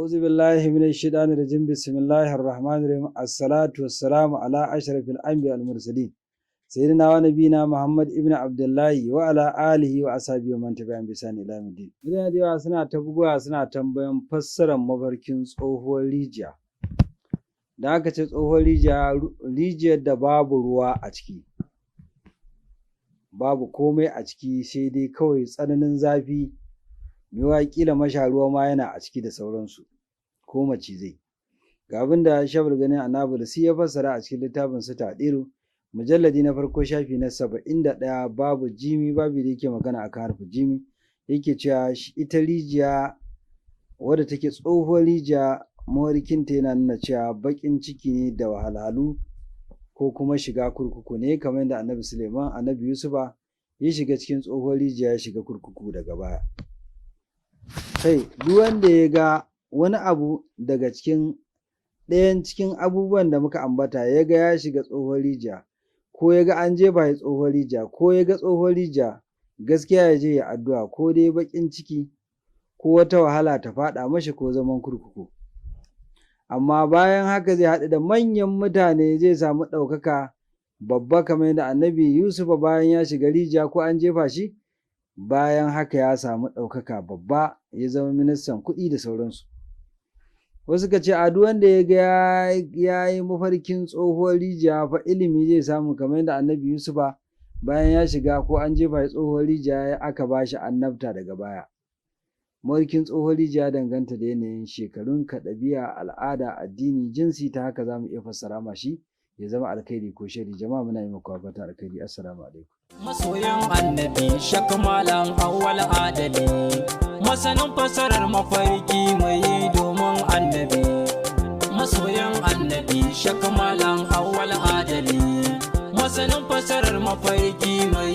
A'udhu billahi minash shaitanir rajim. Bismillahir rahmanir rahim. Assalatu wassalamu ala ashrafil anbiya wal mursalin. Sayyidina wa nabiyina Muhammad ibn Abdullahi wa ala alihi wa ashabihi wa man tabi'ahum bi ihsan ila yawmiddin. Mutane da yawa suna ta bugowa suna tambayan fassarar mafarkin tsohuwar rijiya. Da aka ce tsohuwar rijiya, rijiyar da babu ruwa a ciki. Babu komai a ciki, sai dai kawai tsananin zafi, yiwuwa ƙila masha ruwa ma yana a ciki da sauransu, ko macizai. Ga abin da Shabul Gani Annabulsi ya fassara a cikin littafin sa Ta'diru, mujalladi na farko, shafi na 71, babu jimi, babu da yake magana akan harfin jimi, yake cewa ita rijiya wadda take tsohuwar rijiya, mafarkinta yana nuna cewa baƙin ciki ne da wahalhalu ko kuma shiga kurkuku ne, kamar yadda Annabi Suleiman, Annabi Yusufa ya shiga cikin tsohuwar rijiya, ya shiga kurkuku daga baya. Kai, duk wanda ya ga wani abu daga cikin ɗayan cikin abubuwan da muka ambata, ya ga ya shiga tsohuwar rijiya, ko ya ga an jefa shi tsohuwar rijiya, ko ya ga tsohuwar rijiya, gaskiya ya je ya addu'a, ko dai baƙin ciki ko wata wahala ta faɗa mashi ko zaman kurkuku. Amma bayan haka zai haɗu da manyan mutane, zai samu ɗaukaka babba, kamar yadda Annabi Yusufa bayan ya shiga rijiya ko an jefa shi, bayan haka ya samu ɗaukaka babba, ya zama ministan kuɗi da sauransu. Wasu ka ce a duk wanda ya ga ya yi mafarkin tsohuwar rijiya fa, ilimi zai samu, kamar yadda Annabi Yusufa bayan ya shiga ko an jefa shi tsohuwar rijiya, aka ba shi annabta daga baya. Mafarkin tsohuwar rijiya danganta da yanayin shekarunka, ɗabi'a, al'ada, addini, jinsi. Ta haka za mu iya fassara ma shi ya zama alkhairi ko sharri. Jama'a, muna yi muku fatan alkhairi. Assalamu alaikum. Masoyan Annabi, Shakamalan Awwal Adali, masanin fasarar mafarki mai domin Annabi. Masoyan Annabi, Shakamalan Awwal Adali, masanin fasarar mafarki mai.